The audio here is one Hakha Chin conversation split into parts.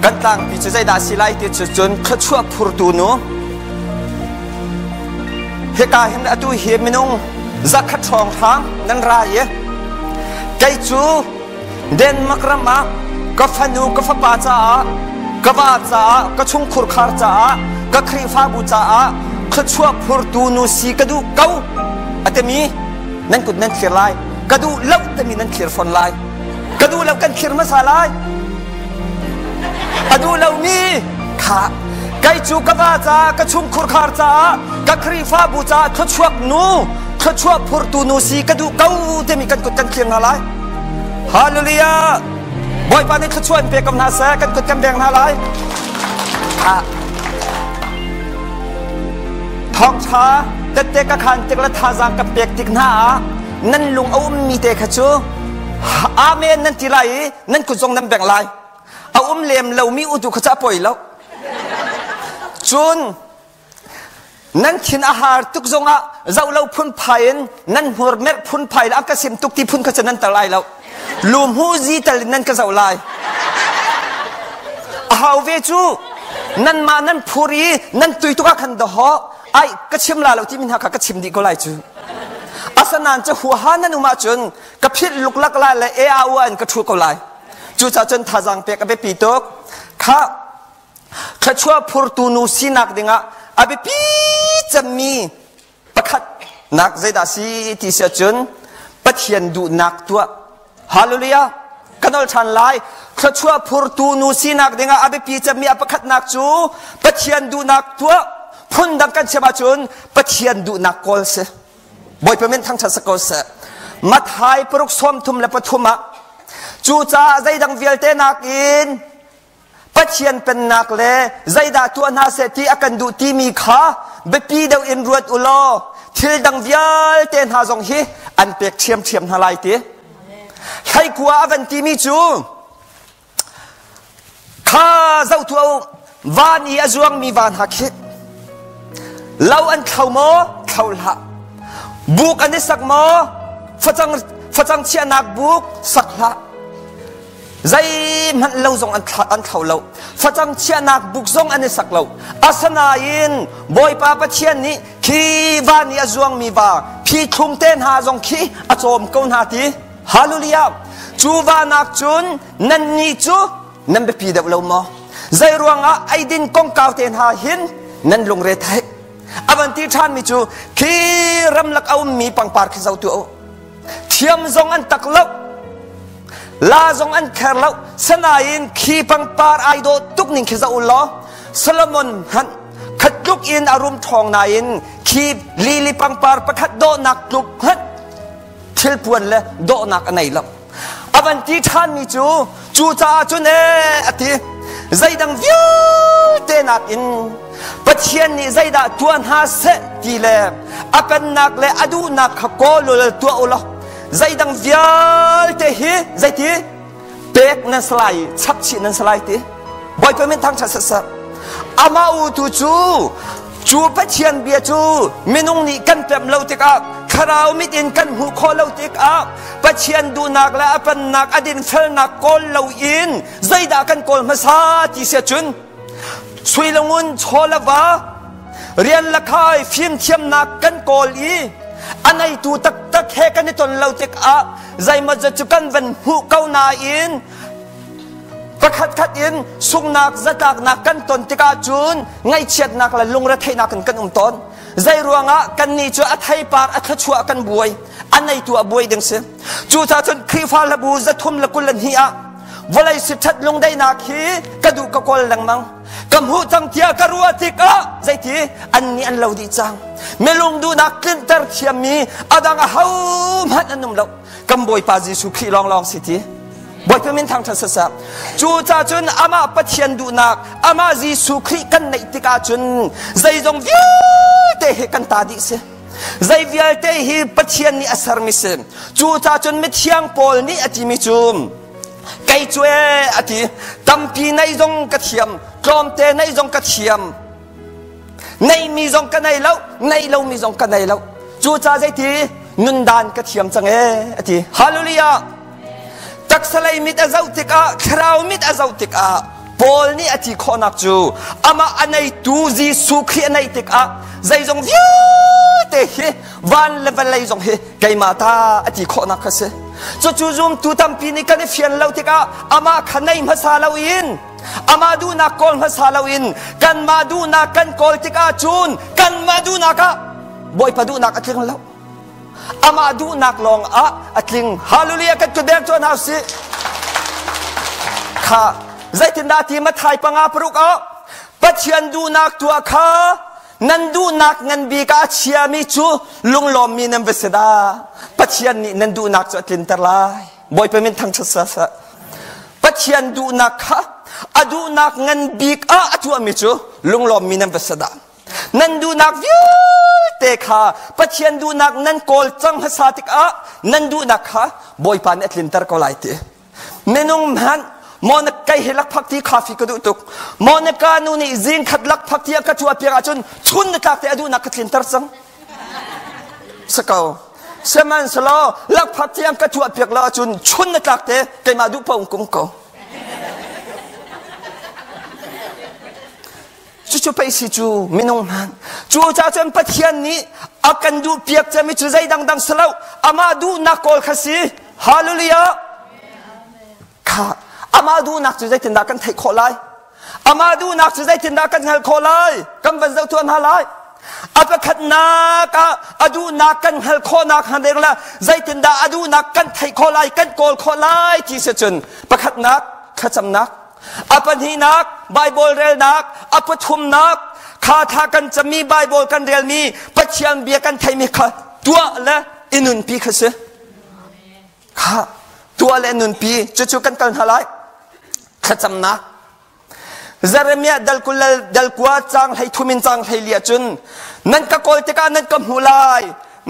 Kan tlangpi cu zeidah si lai ti cu cun thluachuah phurtu nu. Hika hin atu hi minung zakhat hrawng hrang nan ra i kei cu Denmark ram ah ka fanu ka fapa caah ka va caah ka chungkhur khar caah ka Khrihfabu caah thluachuah phurtu nu si ka duh ko a timi nan kut nan thlir lai ka duh lo timi nan thlir fawn lai ka duh lo kan thlir hmasa lai a duh lomi kha kei cu ka va caah ka chungkhur khar caah ka Khrihfabu caah thluachuak nu thluachuah phurtu nu si ka duh ko timi kan kut kan thlir hna lai Hallelujah Bawipa nih thluachuah in pe ko hna seh kan kut kan beng hna lai thawngṭha tette ka khan tik le thazaang ka pek tik hna ah nan lung a ummi te kha cu amen nan ti lai i nan kut zong nan bengh lai a um lem lomi utu kha cu a poi lo cun nan thin a har tuk zongah zoh lo phunphai in nan hmur merh phunphai le a ka sim tuk ti phun kha cu nan tar lai lo lumhu zi tal in nan ka zoh lai a hau ve cu nanmah nan phur i nan tui tuk ah khan dawh ai ka chim la lo timi hna kha ka chim dih ko lai cu asanan cu huaha nan um ahcun ka philh luklak lai le AAU in ka ṭhu ko lai cucaah cun thazaang pek a biapi tuk kha thluachuah phurtu nu sinak dingah a biapi cemmi pakhat nak zeidah si ti si ahcun Pathian duhnak tuah hallelujah ka nol ṭhan lai thluachuah phurtu nu sinak dingah a biapi cemmi a pakhatnak cu Pathian duhnak tuah phundang kan chim ahcun Pathian duhnak kawl si Bawipa min thangṭhat si ko seh. Matthai paruk 33 ah cucaah zeidang vialte nakin Pathian pennak le zeidah tuah hna seh ti a kan duh timi kha biapi deuh in ruat u law thil dang vialte hna zong hi an pek ṭhiamṭhiam hna lai ti. Hleikua a van timi cu Kha zoh tuah u, van i a zuangmi va hna khi lo an thlo maw? Thlo hlah. Buk an i sak maw? Facang, facang chiahnak buk sak hlah. Zeihmanh lo zong an, an thlo lo. Facang chiahnak buk zong an i sak lo. Asinain Bawipa Pathian nih khi van i a zuangmi va phi thlum te hna zong khi a cawm ko hna ti. Hallelujah! Cu va nak cun nannih cu nan biapi deuh lo maw? Zei ruangah eidin kongkau te hna hin nan lungre theih? A van ti ṭhanmi cu khi ramlak a ummi pangpar khi zoh tuah u. Thiam zong an tak lo, la zong an kher lo, sanain khi pangpar ai dawh tuk ning khi zoh u law Solomon hmanh khat tluk in a rum ṭhawng nain khi lili pangpar pakhat dawhnak tluk hmanh thilpuan le dawhnak a nei lo a van ti ṭhanmi cu cu caah cun ee a ti zeidang vialte nakin Pathian nih zeidah tuah hna seh ti le a pennak le a duhnak kha kawl u tuah u law zeidang vialte hi zeiti pek nan si lai chapchih nan si lai ti Bawipa min thangṭhat seh amah u tu cu cu Pathian bia cu minung nih kan pemh lo tikah thlarau mit in kan hmuh khawh lo tikah Pathian duhnak le a pennak a dinfelnak kawl loin zeidah kan kawl hmasa ti sia cun sui le ngun chaw le va rian le khai fimthiamnak kan kawl i a neitu taktak he kan i ton lo tikah zeimawzat cu kan van hmuh ko nain pakhatkhat in sunghnak zatlaknak kan ton tikah cun ngaihchiatnak le lungretheihnak in kan um tawn zei ruangah kannih cu a theipar a thluachuah kan buai a neitu a buai ding si cucaah cun Khrihfa hlabu 322 ah vawlei sitṭhat lungdaihnak hi ka duh ka kawl lengmang ka hmuh cang tiah ka ruah tikah zeiti annih an lo dih cang milung duhnak tlinter thiammi adang ahohmanh an um lo kan Bawipa Jesuh Khrih lawnglawng si ti Bawipa min thangṭhat sasah. Cucaah cun amah Pathian duhnak, amah Jesuh Khrih kan neih tikah cun zeizong vialte hi kan ta dih si. Zei vialte hi Pathian nih a sermi si. Cucaah cun mithiang Paul nih a timi cu kei cu ee a ti tampi neih zong ka thiam, tlawmte neih zong ka thiam. Neihmi zong ka nei lo, neih lomi zong ka nei lo. Cucaah zeiti nundan ka thiam cang ee a ti. Hallelujah! Taksa lei mit a zoh tikah, thlarau mit a zoh tikah. Paul nih a ti khawhnak cu amah a neitu Jesuh Khrih a neih tikah zeizong vialte hi van le vawlei zong hi keimah ta a ti khawhnak kha si. Cucu zumtu tampi nih kan i fian lo tikah amah kha nei hmasa loin amah duhnak kawl hmasa loin kanmah duhnak kan kawl tikah cun kanmah duhnak ah Bawipa duhnak a tling lo. Amah duhnak lawng ah a tling. Hallelujah kan kut beng tuan hau si. Kha zeitindah ti Mathai panga paruk ah Pathian duhnak tuah kha nan duhnak ngan bik ah a chiami cu lunglawmmi nan va si dah. Pathian nih nan duhnak cu a tlinter lai. Bawipa min thangṭhat sa seh. Pathian duhnak kha a duhnak ngan bik ah a tuahmi cu lunglawmmi nan va si dah. Nan duhnak vialte kha Pathian duhnak nan kawl cang hmasa tikah nan duhnak kha Bawipa nih a tlinter ko lai ti. Minung hmanh Monica hi lakphak ti coffee ka duh tuk. Monica nu nih zing khat lakphak ti a ka cuah piak ahcun chun na tlak te a duhnak ka tlinter cang. Sako. Sihmanhsehlaw lakphak ti an ka tuah piak lo ahcun chun na tlak te keimah duh paoh kum ko. Cucu pei si cu minung hman. Cu ca cun Pathian nih a kan duh piak cemi cu zei dangdang si lo amah duhnak kawl kha si. Hallelujah. Kha amah duhnak cu zeitindah kan theih khawh lai? Amah duhnak cu zeitindah kan hngalh khawh lai? Kan van zoh tuah hna lai. A pakhatnak ah a duhnak kan hngalh khawhnak hnga ding le zeitindah a duhnak kan theih khawh lai, kan kawl khawh lai ti si cun pakhatnak thlacamnak A pahnihnak Baibal relnak, a pathumnak kha tha kan cami Baibal kan relmi Pathian bia kan theimi kha tuah le i nunpi kha si. Kha tuah le nunpi cucu kan kal hna lai. Thlacamnak. Jeremiah dal kul dal kua cang hlei thum in cang hlei li ahcun nan ka kawl tikah nan ka hmu lai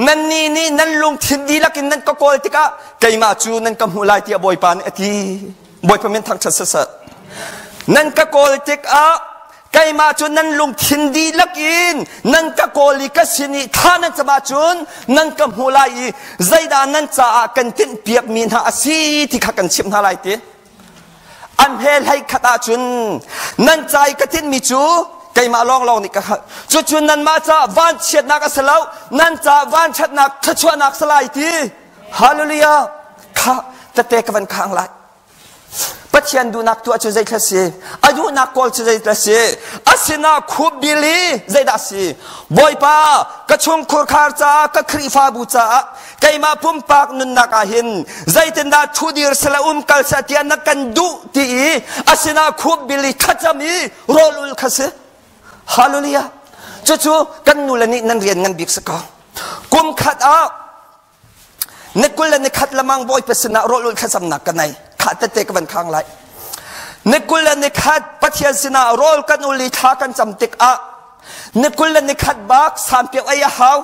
nannih nih nan lungthin dihlak in nan ka kawl tikah keimah cu nan ka hmu lai tiah Bawipa nih a ti. Bawipa min thangṭhat siseh. Nan ka kawl tikah keimah cu nan lungthin dihlak in nan ka kawl i ka sin i thla nan cam ahcun nan ka hmu lai i zeidah nan caah kan tinhpiakmi hna a si ti kha kan chimh hna lai ti. An he hlei khat ahcun nan ca i ka tinhmi cu keimah lawnglawng nih ka hngalh. Cucu nanmah caah vanchiatnak a si lo, nan caah vanṭhatnak thluachuahnak si lai ti. Hallelujah! Kha tete ka van khang lai. Pathian duhnak tuah cu zeithla si? A duhnak kawl cu zeithla si? A sinah khup bil hi zeidah si? Bawipa, ka chungkhur khar caah, ka Khrihfabu caah, keimah pumpak nunnak ah hin zeitindah thudir sila um kal seh tiah na kan duh ti i a sinah khup bil i thlacam i rawl ul kha si. Hallelujah! Cucu kan nule nih nan rian ngan bik si ko. Kum khat ah ni 20 le ni khat lamang Bawipa sinah rawl ulh thlacamnak ka nei. Khah tete ka van khang lai. Ni 20 le ni khat Pathian sinah rawl kan ul i thla kan cam tikah ni 20 le ni khat bak sampiak ei a hau.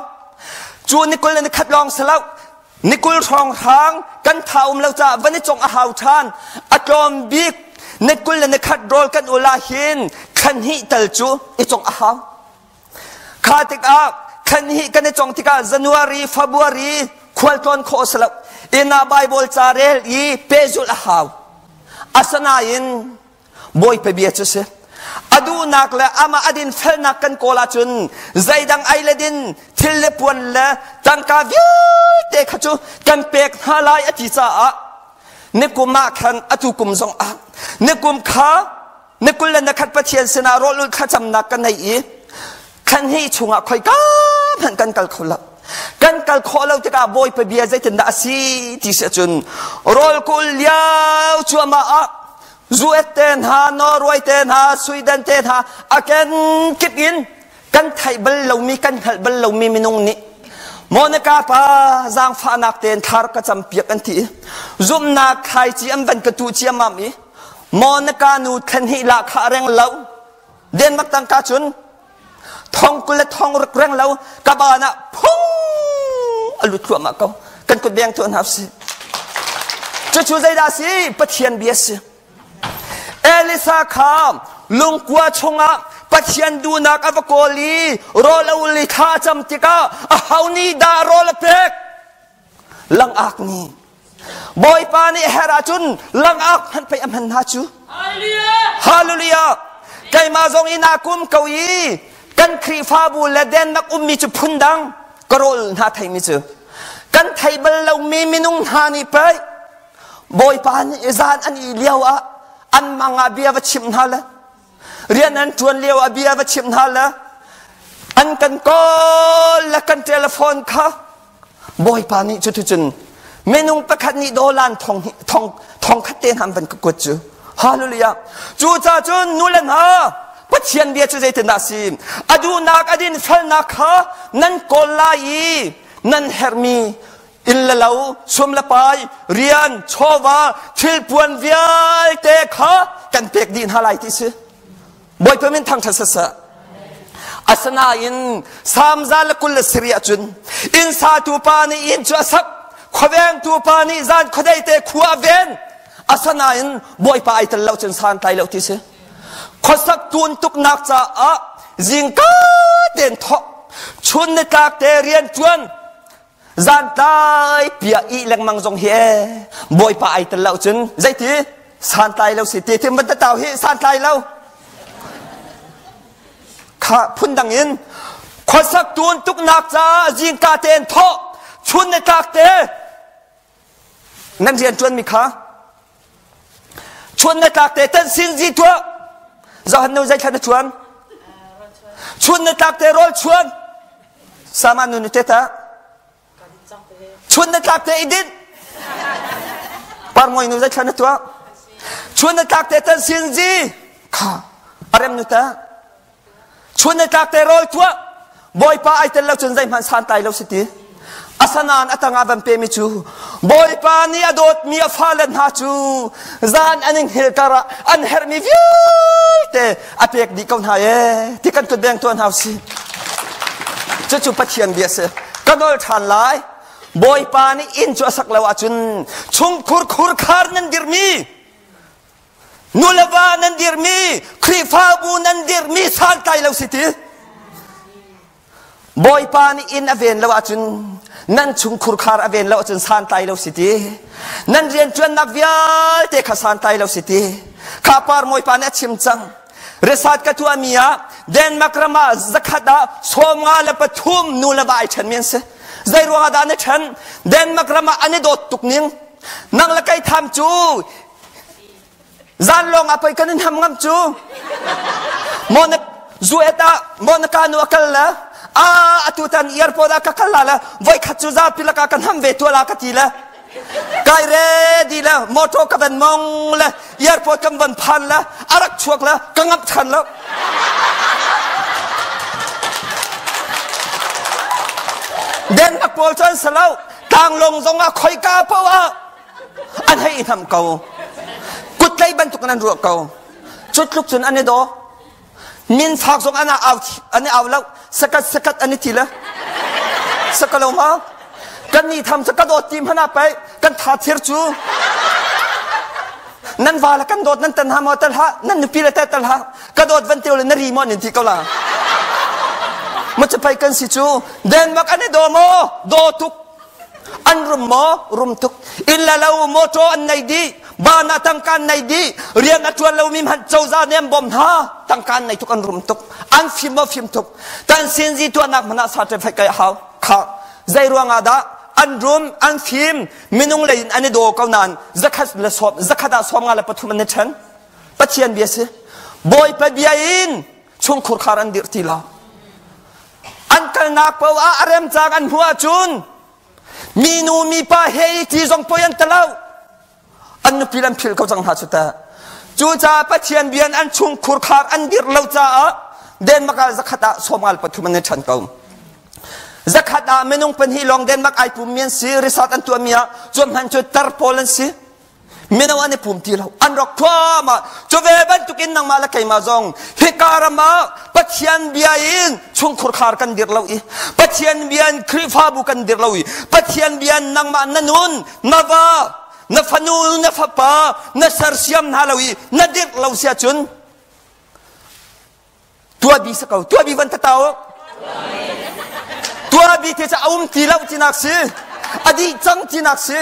Cu ni 20 le ni khat lawng si lo. Ni 20 hrawng hrang kan tha um lo caah van i cong a hau ṭhan. A tlawm bik ni 20 le ni khat rawl kan ul ah hin thlan hnih tal cu i cong a hau. Kha tikah khan hi kan i cong tikah January, February khualtlawn khawh a si lo. Inn ah Bible ca rel i pehzulh a hau. Asinain Bawipa bia cu si. A duhnak le amah a dinfelnak kan kawl ahcun zeidang ei le din, thil le puan le tangka vialte kha cu kan pek hna lai a ti caah nikum ah khan atu kum zong ah nikum kha Ni 20 le ni khat Pathian sinah rawl ulh thlacamnak ka nei i thlan hnih chungah khoika hmanh kan kal kho lo. Kan kal khawh lo tikah Bawipa bia zeitindah a si ti si ahcun rawl kul lio cuahmah ah US te hna, Norway te hna, Sweden te hna a kenkip in kan theih bal lomi kan hngalh bal lomi minung nih Monica pa zaangfahnak tein thlar ka campiak an ti i zumhnak thlaici an van ka tuh ciammam i Monica nu thlen hi la kha reng lo Denmark tangka cun thong 20 le thong ruk reng lo ka ban ah phung a lut thluahmah ko kan kut beng tu hna si cucu zeidah si Pathian bia si Elisa kha lungkua chungah Pathian duhnak a va kawl i rawl a ul i thla a cam tikah aho nih dah rawl a pek? Langak nih. Bawipa nih her ahcun langak hmanh pei a hman hna cu. Hallelujah! Keimah zong in aa kum ko i kan Khrihfabu le Denmark ummi cu phundang ka rawl hna theimi cu kan thei bal lomi minung hna nih pei Bawipa nih zan an i lio ah an mang ah bia va chimh hna le rian an ṭuan lio ah bia va chimh hna le an kan kawl le kan telephone kha Bawipa nih cuticun minung pakhat nih dolan thong thong thong khat te hna van ka kuat cu. Hallelujah. Cucaah cun nu le hna Pathian bia cu zeitindah si? A duhnak a dinfelnak kha nan kawl lai i nan herhmi inn le lo, sum le pai, rian, chawva, thilpuan vialte kha kan pek dih hna lai ti si. Bawipa min thangṭhat saseh. Asinain Salm 127 ahcun inn satu pa nih inn cu a sak, khuavengtu pa nih zan khuadei te khua a ven. Asinain Bawipa ai tel lo cun san tlai lo ti si. Khuasak tun tuknak caah zingka tein thawk, chun nitlak te rian ṭuan, zan tlai pia ih lengmang zong hi e bawipa ai tel lo cun zeiti santlai lo si ti tim van tau hi santlai lo kha phundang in khuasak tun tuknak caah zingka tein thawh chun ni tlak te Nan rian ṭuanmi kha chun na tlak te tan sin zi tuah. Johan nu zeithla na chuan? Chun na tlak te rawl chuan. Sama nu ni te ta. Chun na tlak te i din. Parngoi nu zeithla na tuah? Chun na tlak te tan sin zi. Kha arem nu ta. Chun le tlak te rawl tuah Bawipa ai tel lo cun zeihmanh santlai lo si ti. Asanan a tangah van pemi cu Bawipa nih a dawtmi a fale hna cu zan an in hngilh karah an herhmi vialte a pek dih ko hna ee ti kan kut beng tuah hna usih. Cucu Pathian bia si. Ka nawl ṭhan lai. Bawipa nih inn cu a sak lo ahcun chungkhur khurkhar nan dirhmi Nu le va nan dirhmi, Khrihfabu nan dirhmi santlai lo si ti. Bawipa nih inn a ven lo ahcun nan chungkhur khar a ven lo ahcun santlai lo si ti. Nan rianṭuannak vialte kha santlai lo si ti. Kha par Bawipa nih a chim cang. Resat ka tuahmi ah Denmark ram ah zakhat ah 53 nu le va ai ṭhenmi an si. Zei ruangah dah an i ṭhen? Denmark ram ah an i dawt tuk ning. Nang le kei tham cu Zan lawng ah pei kan in ham ngam cu. Maw na zu et ah maw na ka nu a kal le a atu tan airport ah ka kal la le voi khat cu zapi lakah kan ham ve tua la ka ti le kai ready le motor ka van mong le airport kan van phan le a rak chuak le ka ngamh than lo. Denmark pawl cu an si lo tlanglawng zong ah khoika paoh ah an hei i hnam ko kuttlei bantuk in an ruah ko cu tluk cun an i daw min fak zong an au an i au lo sakat sakat an i ti le sakalo ma kan ni tham cu ka dawt ti hmana pei kan tha thir cu nan va le kan dawt nan tan ha maw tal ha nan nupi le tal ha ka dawt van teo le na ri maw nin ti ko la ma cu pei kan si cu Denmark an i daw maw daw tuk An rum maw? Rum tuk. Inn le lo, motor an nei dih. Ban ah tangka an nei dih. Rian a ṭuan lomi hmanh cozah nih an bawmh hna. Tangka an nei tuk, an rum tuk. An fim maw? Fim tuk. Tan sinzi tuahnak hmanh ah certificate kai a hau. Kha. Zei ruang ah dah? An rum, an fim, minung lei in an i daw ko nain zakhat le sawm, zakhat ah 53 an i ṭhen. Pathian bia si. Bawipa bia in chungkhur khar an dirh ti lo. An kalnak paoh ah a remcang an hmuh ahcun minu mipa he i ti zong poi an talo. An nupi an philh ko cang hna cu teh. Cucaah Pathian bian an chungkhur khar an dirh lo caah Denmark ah zakhat ah sawmngal pathum an i ṭhen ko. Zakhat ah minung pahnih lawng Denmark ai pummi an si, resort an tuahmi ah cuam hman cu tar pawl an si. Mino an i pum ti lo. An rak thuam ah cu ve bantukin nangmah le keimah zong hika ram ah Pathian bia in chungkhur khar kan dir lo i Pathian bia in Khrihfabu kan dir lo i Pathian bia in nangmah na nun, na va, na fanu, na fapa na sersiam hna lo i na dirh lo si ahcun Tuabi si ko. Tuabi van tatau. Tuabi te cu a um ti lo tinak si. A dih cang tinak si.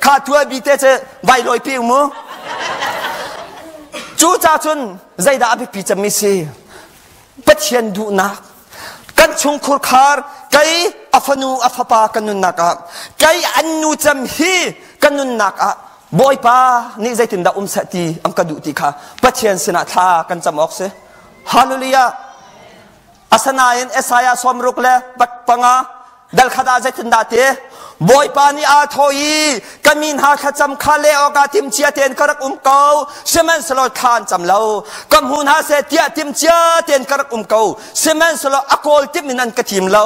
Kha tuabi te cu vai lawi pi mu. Cu ca cun zeidah a biapi cemmi si? Pathian duhnak kan chungkhur khar kei a fanu a fapa kan nunnak ah kei an nu cem hi kan nunnak ah Bawipa nih zeitindah um seh ti an ka duh ti kha Pathian sinah thla kan cam awk si. Hallelujah. Asinain Isaiah sawmruk le panga dal khat ah zeitindah ti? Bawipa nih aa thawh i ka mi hna thlacam kha leh awkah timcia tein ka rak um ko, sihmanhsehlaw thla an cam lo. Ka hmu hna seh tiah timcia tein ka rak um ko, sihmanhsehlaw a kawl tim in an ka tim lo.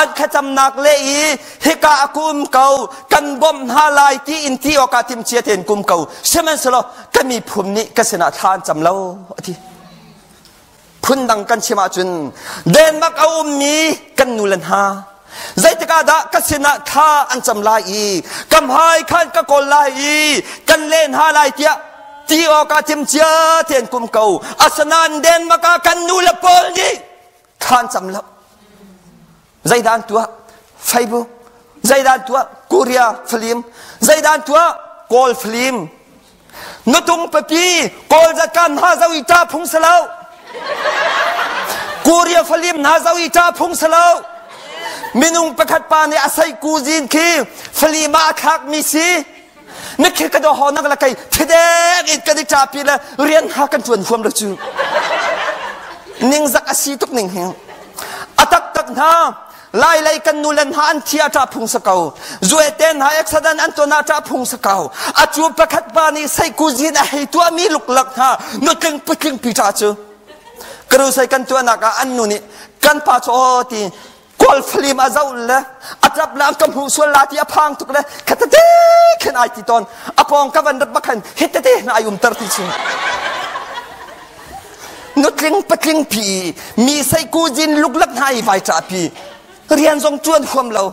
An thlacamnak leh i hika a kum ko, kan bawmh hna lai ti in ti awkah timcia tein kum ko, sihmanhsehlaw ka miphun nih ka sinah thla an cam lo, a ti. Phundang kan chim ahcun Denmark a ummi kan nu le hna zeitik ah dah ka sinah thla an cam lai i ka hmai khan ka kawl lai i kan len hna lai tiah ti awkah timcia tein kum ko. Asinain Denmark ah kan nu le pawl nih thla an cam lo. Zeidah an tuah? Facebook. Zeidah an tuah? Korea film. Zeidah an tuah? Kawl film. Nutung papi Kawl zatkan hna zo i ṭa phung si lo. Korea falim hna zo i ṭa phung si lo. Minung pakhat pa nih a sei kuzin khi falim ah a thlakmi si. Na khi ka do ho nak la kai thidek in kan i ṭapi le rian ha kan ṭuan huam lo cu. Ningzak a si tuk ning hi. A taktak hna Lai lei kan nu le hna an thi a ṭah phung sa ko. Zuete hna accident an ton ah ṭah phung sa ko. A cu pakhat pa nih seikuzin a hei tuahmi luklak hna nutling putling pi ṭah cu. Karusai kan tuahnak ah an nu nih kan pa cu aw ti kawl falim a zoh le a ṭap le an ka hmuh sual la ti a phang tuk le khatete khin ai ti tawn a pawng ka van rat bak khan hitete na ai umter ti cu nutling patling pi mi seiku zin luklak hna i vai ṭah pi rian zong ṭuan huam lo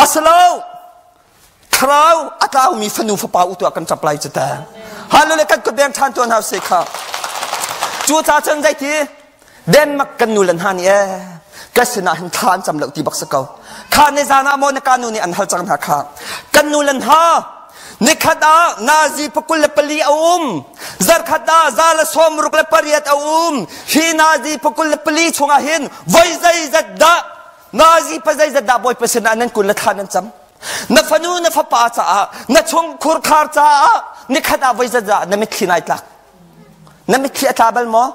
asalo thlarau a tlaumi fanu fapa u tuah kan ṭap lai cu ta hallelujah kan kut beng ṭhan tuan hau se kha cu ca cun zeiti Denmark kan nu le hna nih ee ka sinah hin thla an cam lo ti bak si ko kha ni zan ah maw na ka nu nih an hal cang hna kha kan nu le hna nikhat ah nazi pakul le pali a um zarkhat ah za le sawm ruk le pariat a um hi nazi pakul le pali chungah hin voi zeizat dah nazi pa zeizat dah bawipa sinah nan kun le thla nan cam na fanu na fapa caah na chungkhur khar caah nikhat ah voi zeizat dah na mitthli nai tlak na mitthli a tla bal maw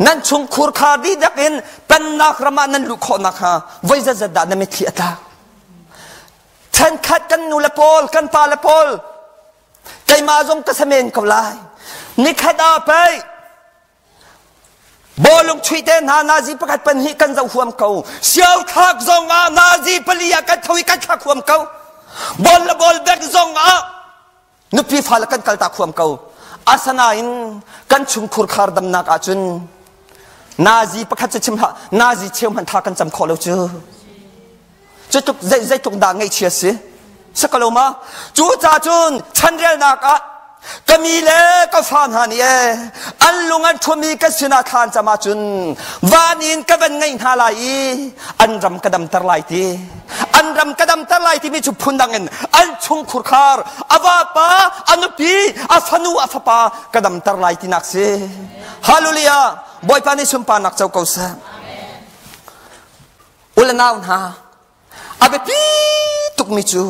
Nan chungkhur kha dihlak in pennak ram ah nan luh khawh nakhnga voi zetzat dah na mitthli a tlak. Ṭhenkhat kan nu le pawl, kan pa le pawl, keimah zong ka samen ko lai. Nikhat ah pei bawlung chuih te hna nazi pakhat pahnih kan zoh huam ko. Sio thlak zong ah nazi pali ah kan tho i kan thlak huam ko. Bol le bol bek zong ah nupi fale kan kaltak huam ko asanain kan chungkhur khar damnak ahcun nazi pakhat cu chim hlah nazi cheu hmanh tha kan cam khawh lo cu cutluk zeitluk dah ngaihchia si sakalo ma cu ca cun chanrelnak ah ka mi le ka fa hna nih e an lung an ṭhuami ka sinah thla an cam ahcun van in ka van ngaih hna lai i an ram ka damter lai ti an ram ka damter lai timi cu phundang in an chungkhur khar a vapa a nupi a fanu a fapa ka damter lai tinak si hallelujah bawipa nih sunparnak co ko seh ule nau hna a biapi tukmi cu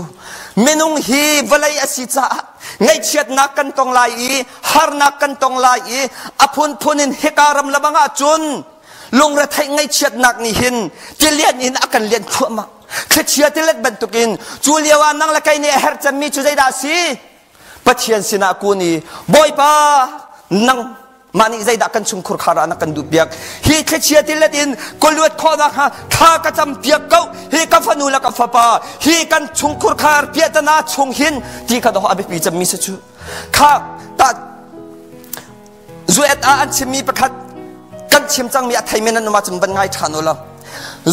minung hi vawlei a si caah ngaihchiatnak kan tong lai i harnak kan tong lai i a phunphun in hika ram lamang ah cun lungretheih ngaihchiatnak nih hin tilian in a kan lian thluahmah thlichia tilet bantukin cu lio ah nang le kei nih a herh cemmi cu zeidah a si Pathian sinah kun i Bawipa nang mah nih zeidah kan chungkhur khar ah na kan duh piak hi thlichia tilet in ka luat khawhnak hnga thla ka cam piak ko hi ka fanu le ka fapa hi kan chungkhur khar piahtana chung hin ti kha doh a biapi cemmi si cu kha ta Zuet ah an chimmi pakhat kan chim cangmi a theimi nan um ahcun van ngai ṭhan u law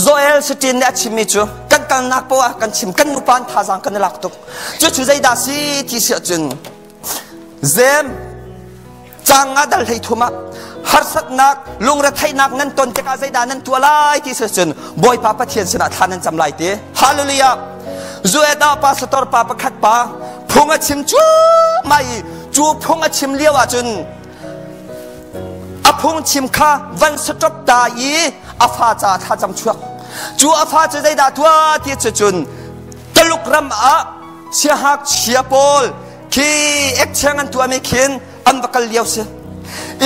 Joel Sitin nih a chimmi cu kan kalnak poah ah kan chim kan nupa an thazaang kan i lak tuk cucu zeidah si ti si ahcun zem cang ah dal hlei thum ah harsatnak lungretheihnak nan ton tikah zeidah nan tuah lai ti si cun Bawipa Pathian sinah thla nan cam lai ti Hallelujah Zuet ah pastor pa pakhat pa phung a chim cuahmah i Cu phung a chim lio ahcun a phungchim kha van stop ta i a fa caah thlacam chuak. Cu a fa cu zeidah tuah ti cun Taluk ram ah siahngakchia pawl khi ekcheng an tuahmi khin an va kal lio si.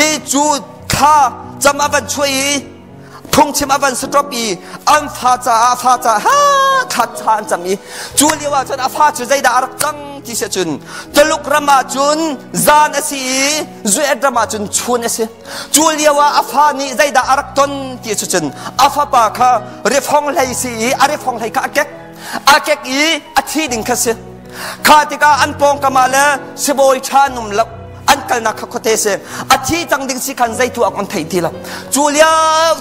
I cu thla cam a van chuah i phungchim a van stop i an fa caah fa caah ha thla thla an cam i cu lio ah cun a fa cu zeidah a rak cang ti si cun Tuluk ram ah cun zan a si i Zuet ram ah cun chun a si. Cu lio ah a fa nih zeidah a rak ton ti si cun a fapa kha rifong hlei si i a rifong hlei kha a kek a kek i a thi ding kha si. Kha tikah an pawngkam ah le sibawi ṭha an um lo an kalnak kha khuate si a thi cang ding si khan zei tu an thei ti lo. Cu lio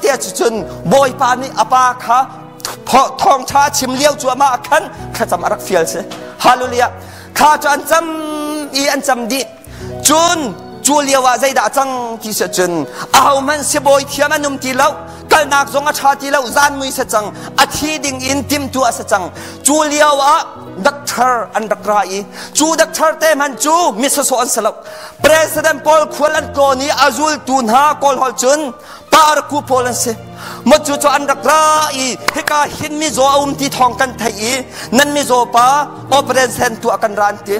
te cun Bawipa nih a pa kha thawngṭha chim lio cu amah khan thlacam a rak fial si. Hallelujah. Thla cu an cam i an cam dih. Cun cu lio ah zeidah cang ti si cun ahohmanh sibawi thiam an um ti lo kalnak zong a ṭha ti lo zan mui si cang a thi ding in timtu a si cang cu lio ah doctor an rak ra i cu doctor te hmanh cu mi sawsawh an si lo president paul khual an tlawn i a zultu hna kawl hol cun parku pawl an si Macu cu an rak ra i hika hin mizaw a um ti thawng kan theih i nan mizaw pa operation tuah kan ra an ti.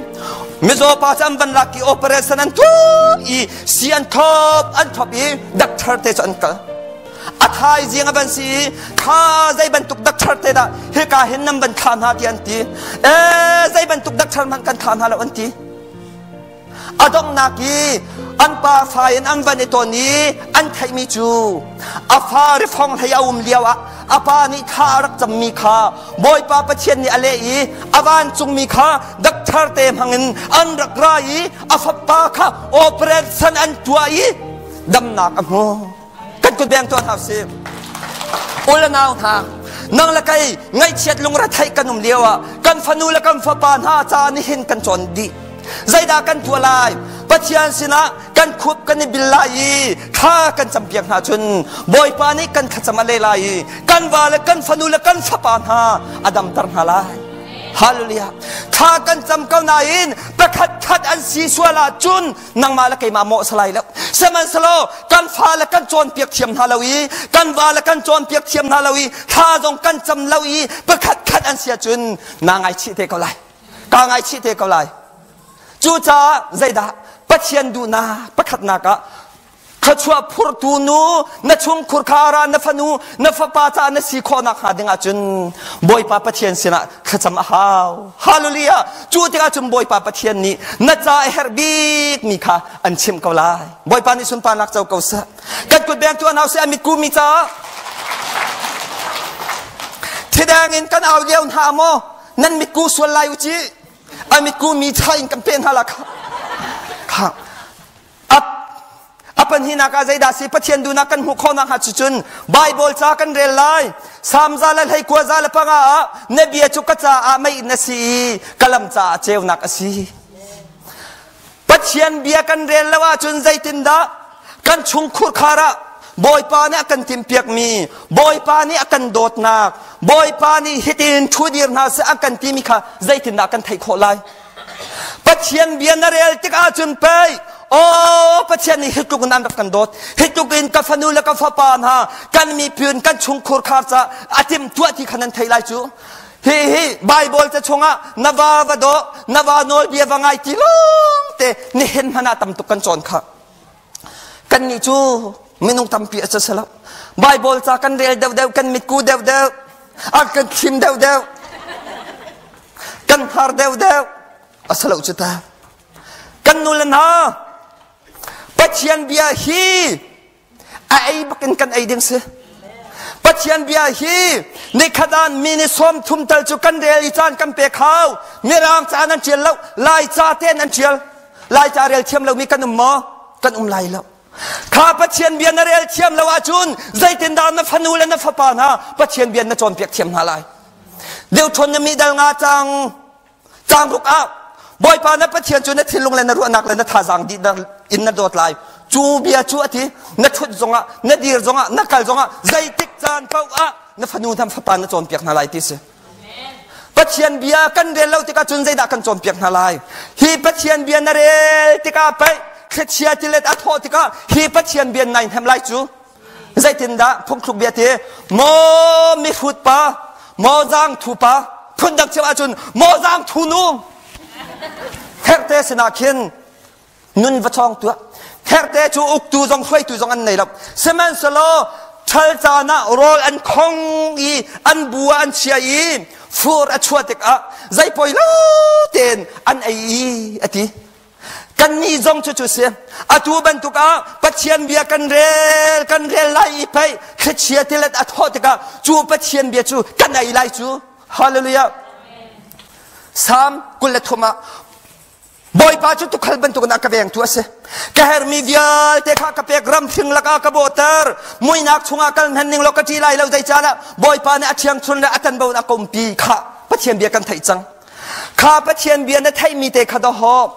Mizaw pa cu an van lak i operation an tuah i si an thop an thop i doctor te cu an kal. A thaizing a van si i kha zei bantuk doctor te dah hika hin nan van thlah hna ti an ti. Ee zei bantuk doctor hmanh kan thlah hna lo an ti. A donghnak i an pa fa in an van i ton i an theihmi cu a fa rifong hlei a um lio ah a pa nih thla a rak cammi kha Bawipa Pathian nih a leh i a vancungmi kha dakthar te hmangin an rak ra i a fapa kha operation an tuah i damnak a hmu. Kan kut beng tuah hna usih. U le nau hna, nang le kei ngaihchiat lungretheih kan um lio ah kan fanu le kan fapa hna ca nihin kan cawn dih. Zeidah kan tuah lai? Pathian sinah kan khup kan i bil lai i thla kan campiak hna cun Bawipa nih kan thlacam a leh lai i kan va le kan fanu le kan fapa hna a damter hna lai. Hallelujah. Thla kan cam ko nain pakhat khat an si sual ahcun nangmah le keimah mawh salai lo sihmanhsehlaw kan fale kan cawnpiak thiam hna lo i kan vale kan cawnpiak thiam hna lo i thla zong kan cam lo i pakhat khat an si ahcun naa ngaichih te ko lai kaa ngaichih te ko lai cucaah zeidah Pathian duhnak pakhatnak ah thluachuah phurtu nu na chungkhur kha na fanu na fapa caah na si khawh nak hnga ding ahcun Bawipa Pathian sinah thlacam a hau hallelujah cu tikah cun Bawipa Pathian nih na ca a herh bik mi kha an chimh ko lai Bawipa nih sunparnak co ko seh kan kut beng tu an hau seh a mitku mi caah thidang in kan au lio hna maw nan mitku sual lai u ci a mitku mi cha in kan pe hna la kha kha A pahnihnak ah zeidah si Pathian duhnak kan hmuh khawhnak hnga cucun Bible ca kan rel lai. Salm za le 29 za le panga ah na bia cu ka caah mei na si i ka lam caah ceunak a si. Pathian bia kan rel lo ahcun zeitindah kan chungkhur khar ah Bawipa nih a kan timhpiakmi, Bawipa nih a kan dawtnak, Bawipa nih hitin ṭhu dir hna seh a kan timi kha zeitindah kan theih khawh lai? Pathian bia na rel tik ahcun pei aw Pathian nih hi tluk in an rak kan dawt hi tluk in ka fanu le ka fapa hna kan miphun kan chungkhur khar ca a tim tuah ti kha nan thei lai cu hi hi Bible ca chungah na va va daw na va nawl bia va ngai ti lawng te nihin hmanh ah tam tuk kan cawn kha kan nih cu minung tampi a si lo Bible ca kan rel deuhdeuh kan mitku deuhdeuh a kan thim deuhdeuh kan har deuhdeuh a si lo cu ta kan nu le hna Pathian bia hi a ei bakin kan ei ding si Pathian bia hi nikhat ah mi ni 30 tal cu kan rel i caan kan pek hau mirang ca nan ṭial lo lai ca ten an ṭial lai ca rel thiam lomi kan um maw kan um lai lo kha Pathian bia na rel thiam lo ahcun zeitindah na fanu le na fapa hna Pathian bia na cawnpiak thiam hna lai Deuteronomy dal nga cang cang ruk ah Bawipa na Pathian cu na thinlung le na ruahnak le na thazaang dih in na dawt lai. Cu bia cu a ti na ṭhut zongah na dir zongah na kal zongah zeitik caan paoh ah na fanu na fapa na cawnpiak hna lai ti si. Pathian bia kan rel lo tikah cun zeidah kan cawnpiak hna lai? Hi Pathian bia na rel tikah pei thlichia tilet a thawh tikah hi Pathian bia nai hnem lai cu. Zeitindah phungthluk bia ti maw mihrut pa maw zaang thu pa phundang chim ahcun maw zaang thu nu therte sinah khin nun va chawng tuah therte cu uktu zong hruaitu zong an nei lo sihmanhsehlaw ṭhal caan ah rawl an khong i an bu ah an chia i fur a chuah tikah zei poi lo tein an ei i a ti Kannih zong cu cu si. Atu bantuk ah Pathian bia kan rel, kan rel lai i pei thlichia tilet a thawh tikah cu Pathian bia cu kan ei lai cu. Hallelujah. Psalm 23 ah Bawipa cu tukhal bantukin a ka vengtu a si. Ka hermi vialte kha ka pek ramhring lakah ka bawhter. Muinak chungah kal hman ning law ka ṭi lai lo zeicahdah Bawipa nih a ṭhiangchun le a tanbo a kompi kha Pathian bia kan theih cang. Kha Pathian bia na theihmi te kha dawhaw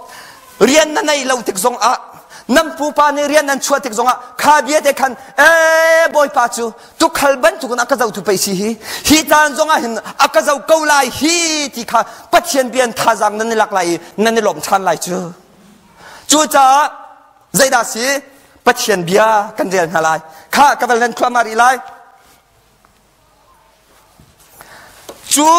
rian na nei lo tik zongah nan pupa nih rian nan chuah tik zongah kha bia te khan ee Bawipa cu tukhal bantukin a ka zohtu pei si hi hi caan zongah hin a ka zoh ko lai hi ti kha Pathian bia in thazaang nan i lak lai i nan i lawm ṭhan lai cu. Cucaah zeidah si Pathian bia kan rel hna lai. Kha ka val nan thluahmah rih lai. Cu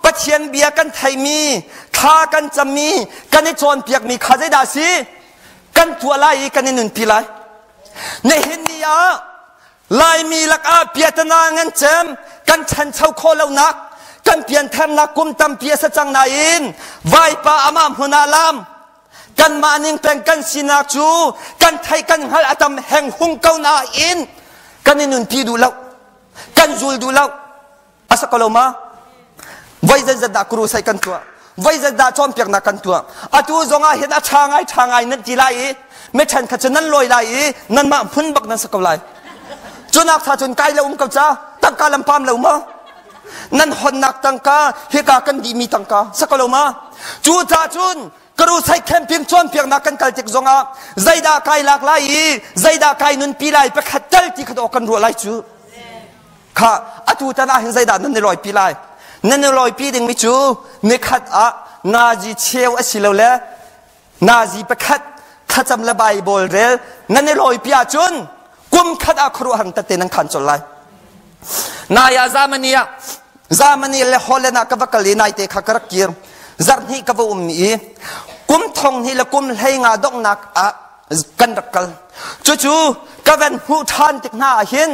Pathian bia kan theimi, thla kan cammi, kan i cawnpiakmi kha zeidah a si? Kan tuah lai i kan i nunpi lai. Nihin ni ah Laimi lakah piatana ngan cem kan ṭhancho khawh lonak, kan piantharnak kum tampi a si cang nain vaipa amah hmun ah lam kanmah ning peng kan sinak cu kan theih kan hngalh a tam heng hung ko nain kan i nunpi duh lo. Kan zul duh lo. A sa ko lo ma? Voi zeizat dah crusade kan tuah? Voi zeizat dah cawnpiaknak kan tuah? Atu zong ah hin a ṭha ngai ṭha ngai nan ti lai i mi ṭhenkhat cu nan lawi lai i nanmah hmun bak nan sa ko lai. Cunak tha cun kai lo um ko ca tangka lam pam lo ma? Nan honnak tangka hika kan dihmi tangka sa ko lo ma? Cu ca cun Crusade camping cawnpiaknak kan kal tik zongah zeidah kai lak lai i zeidah kai nunpi lai pakhat tal ti kha kan ruah lai cu. Kha atu tan ah hin zeidah nan i lawipi lai? Nan i lawipi dingmi cu nikhat ah nazi cheu a si lo le nazi pakhat thlacam le Bible rel nan i lawipi ahcun kum khat ah khuaruahhar tete nan khan colh lai. Nai ah Germany ah Germany le Holland ah ka va kal i naite kha ka rak kir. Zarhhnih ka va um i kum thong hnih le kum hlei nga donghnak ah kan rak kal. Cucu ka van hmuh ṭhan tik hna ah hin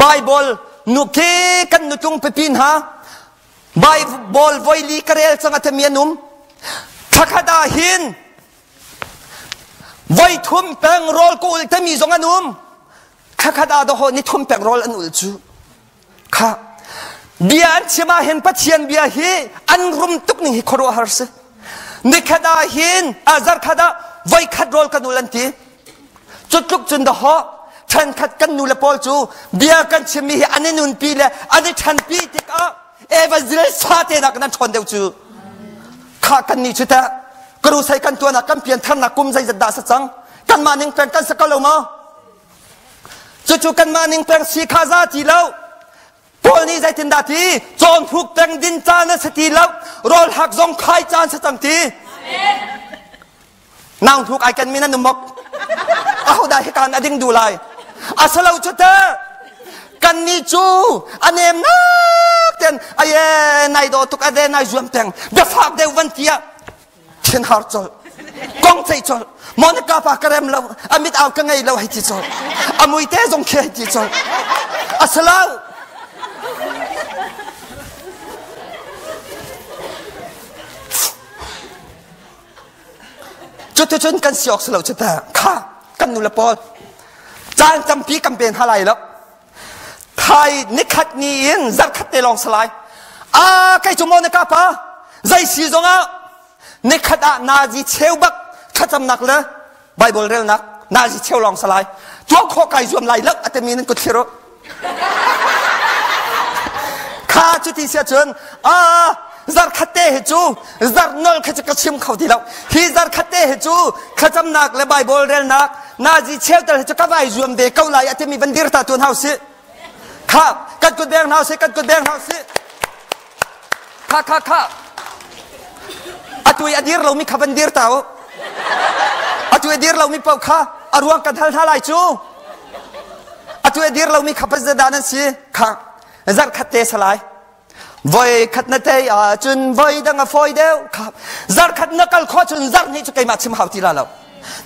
Bible nu khi kan nutung pipi hna Bible voili ka rel cang a timi an um. Thlakhat ah hin voi thum peng rawl ka ul timi zong an um. Thlakhat ah dawh ni thum peng rawl an ul cu. Kha bia an chim ah hin Pathian bia hi an rum tuk ning hi khuaruahhar si. Nikhat ah hin zarkhat ah voikhat rawl kan ul an ti. Cu tluk cun dawh ṭhenkhat kan nu le pawl cu bia kan chimmi hi an i nunpi le an i ṭhanpi tikah evangelist fate nak nan ṭhawn deuh cu. Kha kan nih cu teh crusade kan tuahnak kan piantharnak kum zeizat dah sa cang kanmah ning peng kan sa ko lo maw? Cucu kanmah ning peng si kha za ti lo. Paul nih zeitindah ti? Cawnthuk peng din caan a si ti lo. Rawl hak zong khai caan si cang ti. Nang hnuk ai kan min an umok. Ahodah hikan a ding duh lai? Asalo cu te kan ni cu a nem nak ten aye nai do tuk ade nai zuam teng biafak deuh van tia thinhar colh kong ceih colh Monica pa ka rem lo a mit au ka ngei lo hei ti colh a mui te zong khi hei ti colh a salau cuticun kan si awk si lo cu ta kha kan nu le pawl caan tampi kan pen ha lai lo thai nikhat ni in zarkhat te lawng salai a kei cu Monica pa zei si zongah nikhat ah nazi cheu bak thlacamnak le Bible relnak nazi cheu lawng salai tuah khawh kai zuam lai lo atemi nan kut thlir u kha cuti sia cun a zarkhat te hi cu zarh nol kha cu ka chim kho ti lo hi zarkhat te hi cu thlacamnak le Bible relnak nazi cheu tel hi cu ka vai zuam ve ko lai atimi van dir ta tuan hau si kha kan kut beng hna si kan kut beng hna si. Kha kha kha. Atu i a dir lomi kha van dir ta u. Atu i a dir lomi paoh kha a ruang kan hal hna lai cu. Atu i a dir lomi kha pazada nan si. Kha zarh khat te salai. Voi khat na tei ahcun voi dang a fawi deuh. Kha zarh khat na kal khawh cun zarh hnih cu keimah chim hau ti la lo.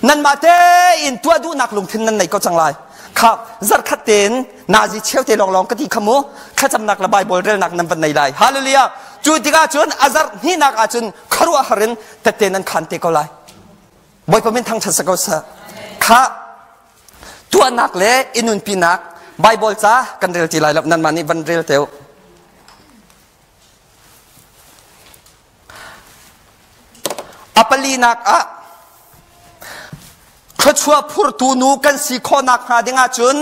Nanmah tein tuah duhnak lungthin nan nei ko cang lai. Kha zarh khat tein nazi cheu te lawnglawng ka ti kha mu thlacamnak le Bible relnak nan van nei lai. Hallelujah. Cu tikah cun a zarh hnihnak ahcun khuaruahhar in tette nan khan te ko lai. Bawipa min thangṭhat sa ko seh. Kha tuahnak le i nunpinak Bible ca kan rel ti lai lo nanmah nih van rel te u. A palinak ah thluachuah phurtu nu kan si khawhnak hnga ding ahcun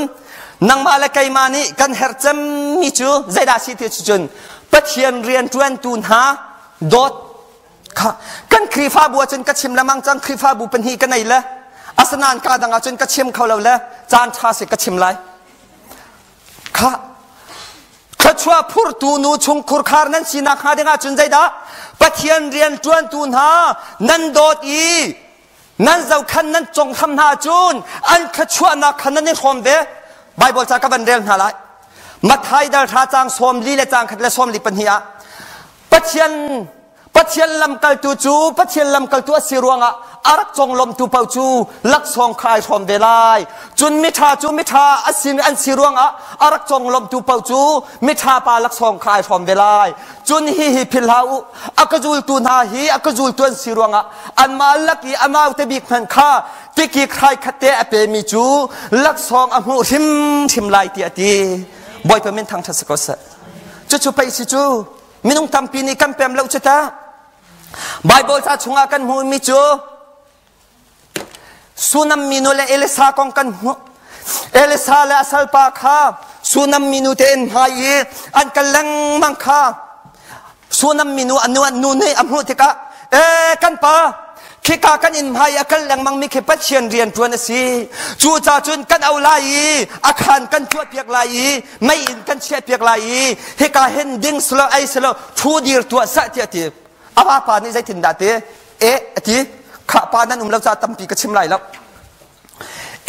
nangmah le keimah nih kan herh cemmi cu zeidah si ti cun Pathian rianṭuantu hna dawt kha kan Khrihfabu ahcun ka chim lengmang cang Khrihfabu pahnih ka nei le asinain ka dang ahcun ka chim kho lo le caan ṭha si ka chim lai kha Thluachuah phurtu nu chungkhur khar nan sinak hnga ding ahcun zeidah Pathian rian ṭuantu hna nan dawt i nan zohkhan nan conghram hna ahcun an thluachuahnak kha nan i hrawm ve. Baibal ca ka van rel hna lai. Matthai dal hra caang 40 le caang khat le 42 ah Pathian Pathian lamkaltu cu Pathian lamkaltu a si ruangah a rak conglawmtu paoh cu laksawng kha ai hrawm ve lai. Cun miṭha cu miṭha a sin an si ruangah a rak conglawmtu paoh cu miṭha pa laksawng kha ai hrawm ve lai. Cun hihi philh hlah u, a ka zultu hna hi a ka zultu an si ruangah anmah lak i a naute bik hmanh kha tikik hrai khat te a pemi cu laksawng a hmuh hrimhrim lai tiah a ti. Bawipa min thangṭhat si ko seh. Cucu pei si cu Minung tampi nih kan pem lo cu ta. Bible ca chungah kan hmuhmi cu Sunam minu le Elisa kong kan hmuh. Elisa le a salpa kha Sunam minu te in hmai i an kal lengmang kha Sunam minu a nu nu nih a hmuh tikah ee kan pa khika kan inn hmai a kal lengmang mi khi Pathian rian ṭuan a si. Cu ca cun kan au lai i a khaan kan tuah piak lai i mei in kan chiah piak lai i hika hin ding silo ei silo thu dir tuah sah tiah ti. A vapa nih zeitin dah ti? E a ti. Kha pa nan um lo ca tampi ka chim lai lo.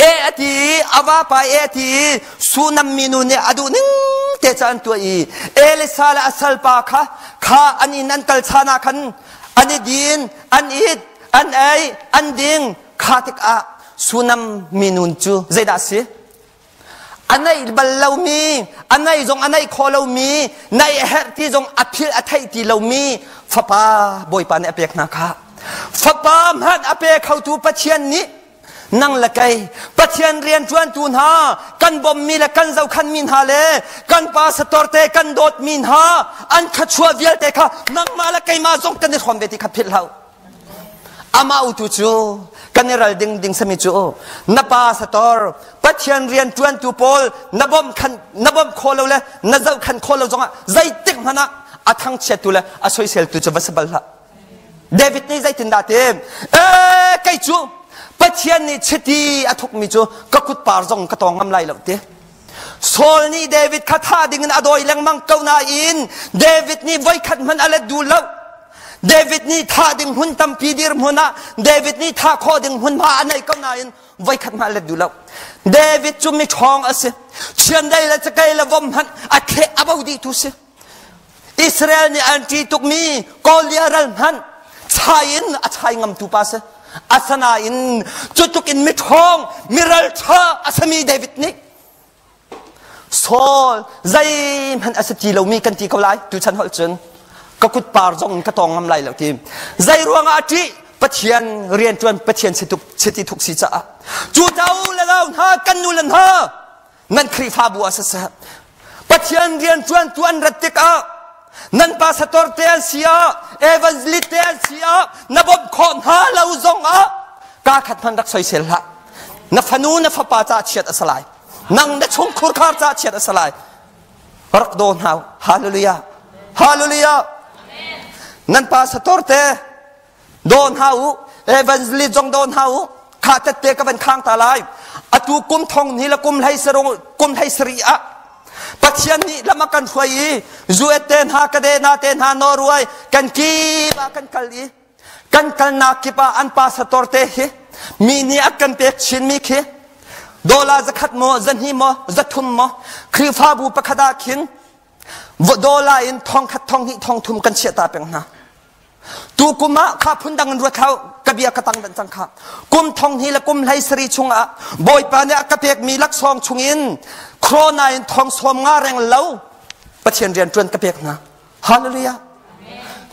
E a ti i a vapa e a ti i Sunam minu nih a duh ning te ca an tuah i Elisa le a salpa kha kha an inn an kal chan ah khan an i din an it an ei an ding kha tikah Sunam minu cu zeidah a si a neih bal lomi a neih zong a neih khawh lomi neih a herh ti zong a philh a theih ti lomi fapa Bawipa nih a pek hna kha fapa hmanh a pe khotu Pathian nih nang le kei Pathian rianṭuantu hna kan bawmmi le kan zohkhanmi hna le kan pastor te kan dawtmi hna an thluachuah vialte kha nangmah le keimah zong kan i hrawm ve ti kha philh hlah amah utu cu kan i ral ding ding sami cu na pastor Pathian rianṭuantu pawl na bawmh khan na bawmh khawh lo le na zohkhan khawh lo zongah zeitik hmanh ah a thangchiattu le a soiseltu cu va si bal hlah David nih zeitindah ti? Ee, kei cu Pathian nih chiti a thukmi cu ka kutpar zong ka tawng ngam lai lo ti. Saul nih David kha thah dingin a dawi lengmang ko nain David nih voikhat hmanh a let duh lo. David nih thah ding hmun tampi dir hmun ah David nih thah khawh ding hmunhma a nei ko nain voikhat hmanh a let duh lo. David cu mi ṭhawng a si. Chiandei le cakei le vom hmanh a thleh a bo dih tu si. Israel nih an ṭih tukmi Goliath ral hmanh chai in a chai ngamtu pa si. Asinain cutluk in miṭhawng, miralṭha a sami David nih Saul zeihmanh a si ti lomi kan ti ko lai tuchan holh cun ka kut par zong ka tawng ngam lai lo ti. Zei ruangah a ṭih? Pathian rianṭuan Pathian chiti thuk si caah. Cu do le lo hna kan nu le hna nan Khrihfabu ah siseh Pathian rianṭuantu an rat tikah nan pastor te an si ah evangelist te an si ah na bawmh khawh hna lo zong ah kaa khat hmanh rak soisel hlah na fanu na fapa ca chiat a si lai nang na chungkhur khar ca chiat a si lai rak daw hna hallelujah hallelujah nan pastor te Daw hna u, evangelist zong daw hna u. Kha tette ka van khang ta lai. Atu kum thong ni le kum hlei sarung kum hlei sari ah. Pathian nih lam a kan hruai i US te hna Kadena te hna Norway kan kip ah kan kal i kan kalnak kip ah an pastor te hi mi nih a kan pek chinmi khi dollar zakhat maw zahnih maw zathum maw Khrihfabu pakhat ah khin dollar in thongkhat thonghnih thongthum kan chiah ta peng hna. Tu kum ah kha phundang in ruat hau ka bia ka tang dan cang kha. Kum thong hnih le kum hlei sari chungah Bawipa nih a ka pekmi laksawng chungin krona in thong sawm nga reng lo Pathian rian ṭuan ka pek hna. Hallelujah.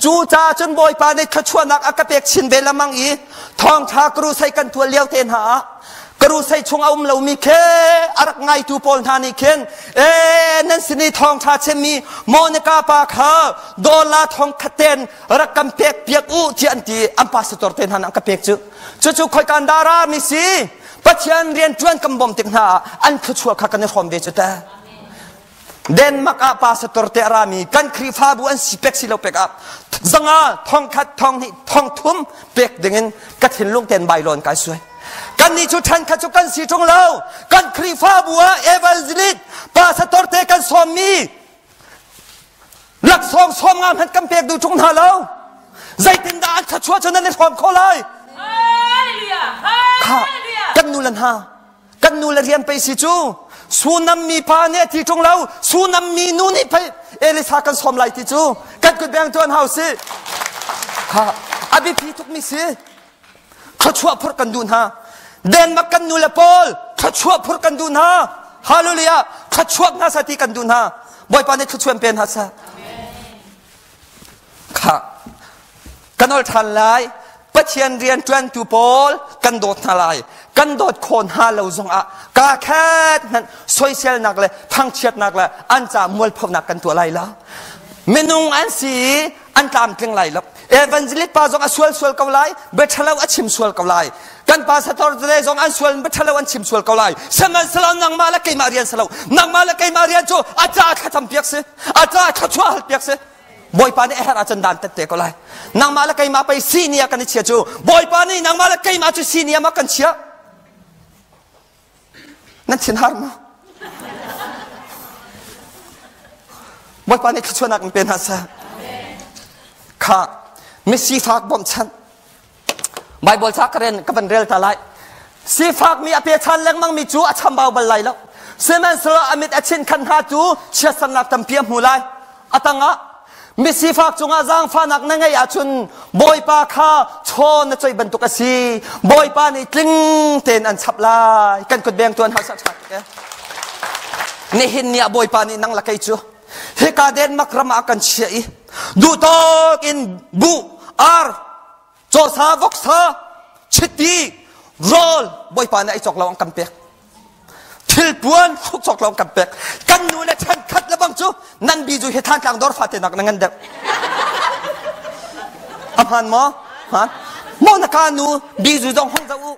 Cu caah cun Bawipa nih thluachuahnak a ka pek chin ve lamang i thawngṭha krusai kan tual lio te hna ah krusai chung a um lomi khe a rak ngaitu pawl hna nih khin e nan sin i thawngṭha chimmi Monica pa kha dollar thong khat ten rak kan pek piak u tiah an ti an pastor te hna an ka pek cu cucu khoikan dara mi si Pathian rian ṭuan kan bawm tik hna ah an thluachuah kha kan i hrawm ve cu ta Denmark ah pastor te a rami kan Khrihfabu an si pek si lo pek ah zanga thongkhat thonghnih thongthum pek dingin ka thinlung ten bailawn kai suai kan nih cu ṭhan khat cu kan si ṭung lo kan Khrihfabu ah evangelist pastor te kan sawmmi laksawng sawm nga hmanh kan pek duh ṭung hna lo zeitindah an thluachuah cu nan i hrawm kho lai kha kan nu le hna kan nu le rian pei si cu sunam mi pa nih a ti ṭung lo sunam mi nu nih pei Elisa kan sawm lai ti cu kan kut beng tuan hau si kha a biapi tuk mi si thluachuah phurh kan duh hna Denmark kan nu le pawl thluachuah phurh kan duh hna hallelujah thluachuak hna sa ti kan duh hna Bawipa nih thluachuah pe hna sa kha kan ol ṭhan lai Pathian rian ṭuantu pawl kan dawt hna lai kan dawt khawh hna lo zongah kaa khat hmanh soiselnak le thangchiatnak le an ca mualphonak kan tuah lai lo minung an si i an tlamtling lai lo evangelist pa zong a sual sual ko lai biaṭhalo a chim sual ko lai kan pastor te zong an sual biaṭhalo an chim sual ko lai sihmanhsehlaw nangmah le keimah rian si lo nangmah le keimah rian cu a ca thlacam piak si a ca thluachuah hal piak si Bawipa nih a herh ahcun dan tat te ko lai nangmah le keimah pei sini ah kan i chia cu Bawipa nih nangmah le keimah cu sini ah ma kan chia nan thin har ma Bawipa nih thluachuahnak in pe hna seh kha misifak bawmhchanh Bible ca ka ren ka van rel ta lai sifak mi a pechan lengmang mi cu a chambau bal lai lo sihmanhsehlaw a mit a chinh khan hna cu chiatsernak tampi a hmu lai a tangah misifak cungah zaangfahnak na ngeih ahcun Bawipa kha chaw na coih bantuk a si Bawipa nih tling tein an chap lai kan kut beng tuan hau sak ṭha tuk e nihin ni ah Bawipa nih nang la kei cu hika Denmark ram ah kan chiah i duhtawk in buh ar cawsa voksa chiti rawl Bawipa nih ai cawk lo an kan pek thilpuan hruk cawk lo kan pek kan nu le chan khat le bang cu nan bi zu hi than tlang dor fate nak na ngan deuh a hman maw hman maw na ka nu bi zu zong hong zau u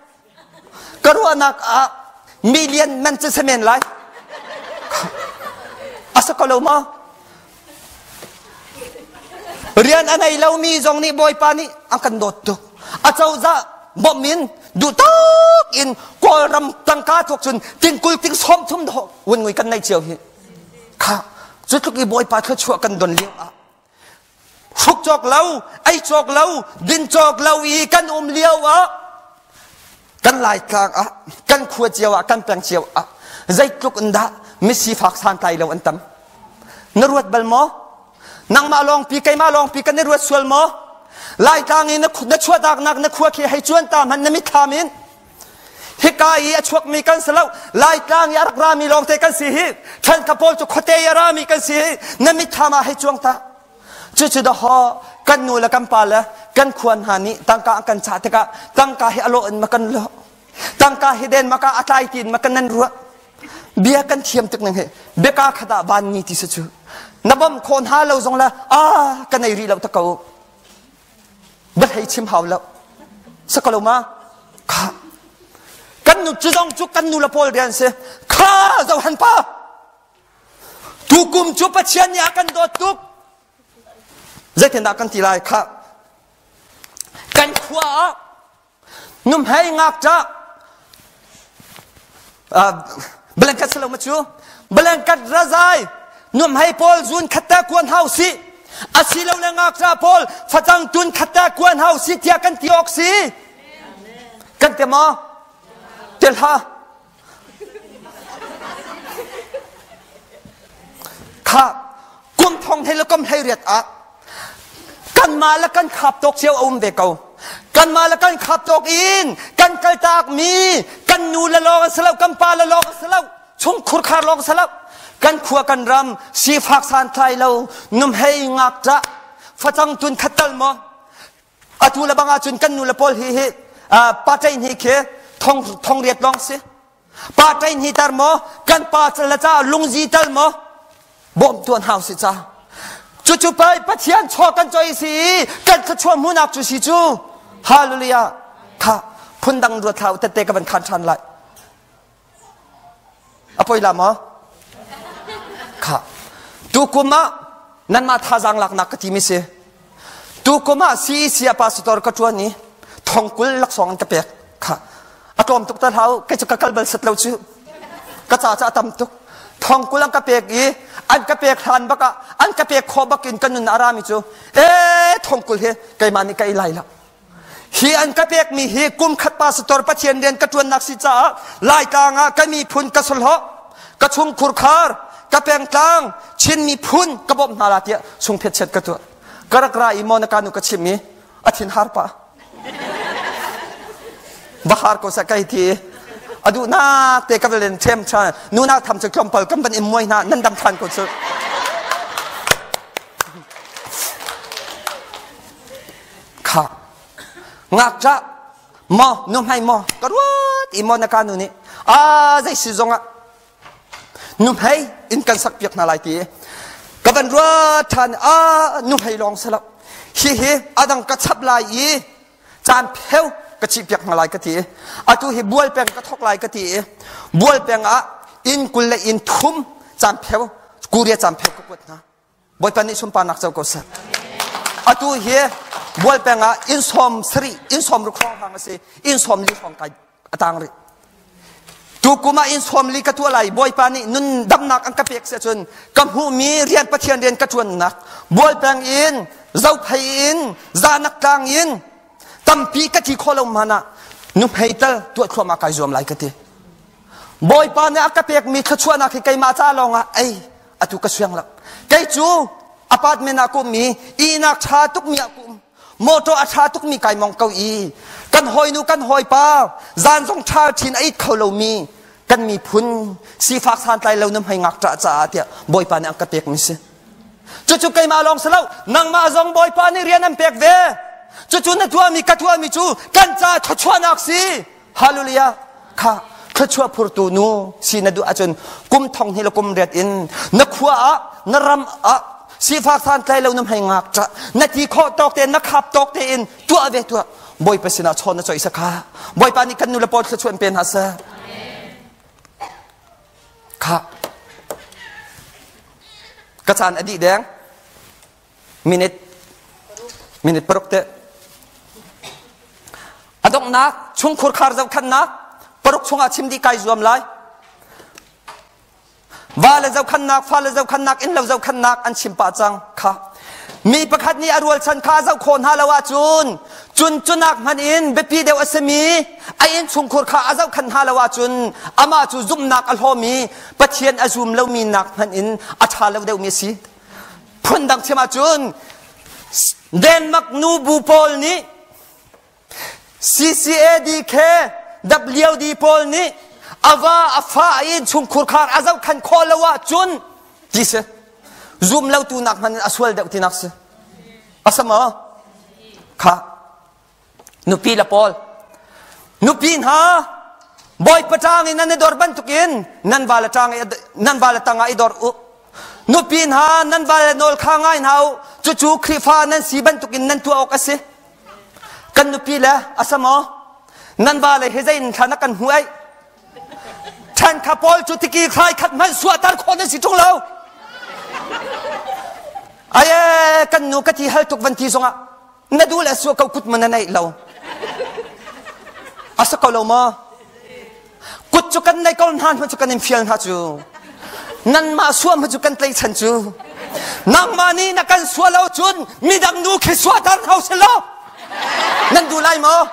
ka ruahnak ah million man cu semen lai a sa ko lo maw Rian a nei lomi zong nih Bawipa nih a kan dawt tuk. A cozah bawmh in duh tuk in Kawlram tangka tluk cun tingkul ting sawm thum dawh vun ngui kan nei cio hi. Kha cu tluk i Bawipa thluachuah kan don lio ah hruk cawk lo, ei cawk lo, din cawk lo i kan um lio ah kan Laitlang ah, kan khua cio ah, kan peng cio ah zeitluk in dah misifak santlai lo an tam. Na ruat bal maw? Nangmah lawngpi, keimah lawngpi kan i ruat sual maw? Laitlang i na chuahtaknak na khua khi hei cuan ta hmanh na mitthlam in hika i a chuakmi kan si lo Laitlang i a rak rami lawngte kan si hi ṭhankha pawl cu khuate i a rami kan si hi na mitthlam ah hei cuang ta cucu dahaw kan nu le kan pa le kan khua hna nih tangka an kan cah tikah tangka hi a lawh in ma kan lawh tangka hi den maka a tlai tiin ma kan nan ruah bia kan thiam tuk ning hi biaka khat ah van ni ti si cu na bom khawn ha lo zong la a ka nei ri lo ta ko biahlei chim hau lo sakalo ma kha kan nu cu zong cu kan nu la pawl rian si kha zo han pa tukum cu Pathian nih a kan dawt tuk zeitindah kan ti lai kha kan khua ah Numhei ngakṭah. Blanket si lo ma cu? Blanket razai nuamhei pawl zun khat te kuan hau si. Asilo le ngakṭah pawl facang tun khat te kuan hau si tiah kan ti awk si. Kan ti maw? Ti hlah. Kha kum thong he le kum hlei riat ah kanmah le kan khap tawk cio a um ve ko. Kanmah le kan khap tawk in kan kaltak mi kan nu le lawng an si lo, kan pa le lawng an si lo, chungkhur khar lawng si lo. Kan khua kan ram sifak santlai lo numhei ngakṭah facang tun khat tal maw atu le bang ahcun kan nu le pawl hi hi pa ṭein hi khi thong thong riat lawng si pa ṭein hi tar maw kan pa le ca lungzi tal maw bawm tuan hau si ca cucu pai Pathian chaw kan choi si i kan thluachuah hmunak cu si cu hallelujah kha phundang ruat hlah u tette ka van khan ṭhan lai A poi la maw? Kha. Tukum ah nanmah thazaang laknak ka timi si. Tukum ah CEC ah pastor ka ṭuan i thongkul laksawng an ka pek. Kha. A tlawm tuk ta hlau, kei cu ka kal bal set lo cu. Ka ca ca a tam tuk. Thongkul an ka pek i an ka pek hlan bak ah an ka pek khawh bak in ka nun a rami cu ee thongkul hi keimah nih ka ei lai lo. Hi an ka pekmi hi kum khat pastor Pathian rian ka ṭuannak si caah Laitlang ah ka miphun ka sulhawh, ka chungkhur khar, ka pengtlang, Chin miphun ka bawmh hna la tiah sungphet chiat ka tuah. Ka rak ra i maw na ka nu ka chimh i a thin har pah. Va har ko seh kai ti a duhnak te ka len ṭhem ṭhan nu nak tham cu tlawmpal kan van in muai hna nan dam ṭhan ko cu. Kha ngakṭah maw nuhmei maw ka ruat i maw na ka nu nih a zei si zongah nuhmei in kan sak piak hna lai ti ka van ruat ṭhan a nuhmei lawng si lo hihi adang ka chap lai i caan pheu ka chih piak hna lai ka ti atu hi bual peng ka thok lai ka ti i bual peng ah inn 20 le inn 30 caan pheu Korea caan pheu ka kuat hna Bawipa nih sunparnak co ko seh. Atu hi bual peng ah inn 70, inn 60 hrawng hang a si, inn 40 hrawng kai a tang rih. Tukum ah inn 40 ka tuah lai Bawipa nih nun damnak an ka pek si ahcun ka hmuhmi rian Pathian rian ka ṭuannak bual peng in Zophei in Zanak tlang in tampi ka ti khawh lo hmanh ah nuhmei tal tuah thluahmah kai zuam lai ka ti. Bawipa nih a ka pekmi thluachuahnak hi keimah ca lawng ah ei atu ka suang lo kei cu apartment ah ka um i ihnak ṭha tukmi ah ka um motor a ṭha tukmi kai mong ko i kan hawinu kan hawipa zan zong ṭha ṭhin a it kho lomi kan miphun sifak santlai lo na hmei ngakṭah caah tiah bawipa nih an ka pekmi si cucu keimah lawng si lo nangmah zong bawipa nih rian an pek ve cucu na tuahmi ka tuahmi cu kan ca thluachuahnak si Hallelujah. Kha thluachuah phurtu nu si na duh ahcun kum thong hnih le kum riat in na khua ah na ram ah sifak santlai lo na hmei ngak ṭah na ti khawh tawk tein na khap tawk tein tuah ve tuah Bawipa sinah chawn na coih sakha Bawipa nih kan nu le pawl thluachuah in pe hna seh kha ka caan a dih deng minute minute paruk te a donghnak chungkhur khar zohkhannak paruk chungah chim dih kai zuam lai va le zohkhannak fa le zohkhannak inn lo zohkhannak an chim pah cang kha mi pakhat nih a rualchan kha a zoh khawh hna lo ahcun cun cunak hmanh in biapi deuh a simi a innchungkhur kha a zohkhan hna lo ahcun amah cu zumhnak a hlawmi Pathian a zum lomi nak hmanh in a ṭha lo deuhmi a si Phundang chim ahcun Denmark nubu pawl nih CCADK WD pawl nih a va a fa in chungkhur khar a zohkhan khawh lo ahcun ti si zum lo tu nak hmanh in a sual deuh tinak si a sa maw kha Nupi le pawl nupi hna bawipa ṭang in nan i dor bantukin nan vale ṭang nan vale tangah i dor u. Nupi hna nan vale nawl kha ngai hna u. Cucu Khrihfa nan si bantukin nan tuah awk a si. Kan nupi le a sa maw? Nan vale hi zei in thla na kan hmu ai? Ṭhen kha pawl cu tiki thlai khat hmanh suahter khawh nan si ṭung lo. Aye kan nu ka ti hal tuk van ti zongah na duh le suah ko kut man na neih lo a sa ko lo maw kut Kut cu kan nei ko hna hmanh cu kan in fial hna cu. Nanmah suam cu kan tleichan cu. Nangmah nih na kan sual lo cun midang nu khi suater hau si lo. Nan duh lai maw?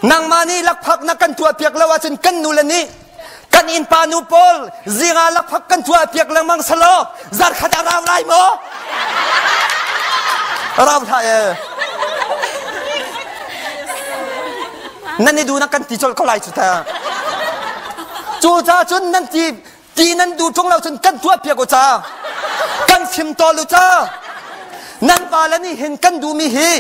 Nangmah nih lakphak na kan tuah piak lo ahcun kan nu le nih kan innpa nu pawl zingah lakphak kan tuah piak lengmang selaw zarkhat a rau lai maw? Rau hlah e. Nan i duh na kan ti colh ko lai cu ta. Cu ca cun nan ti ti nan duh ṭung lo cun kan tuah piak u ca. Kan fim tawl u ca. Nan pa le nih hin kan duhmi hi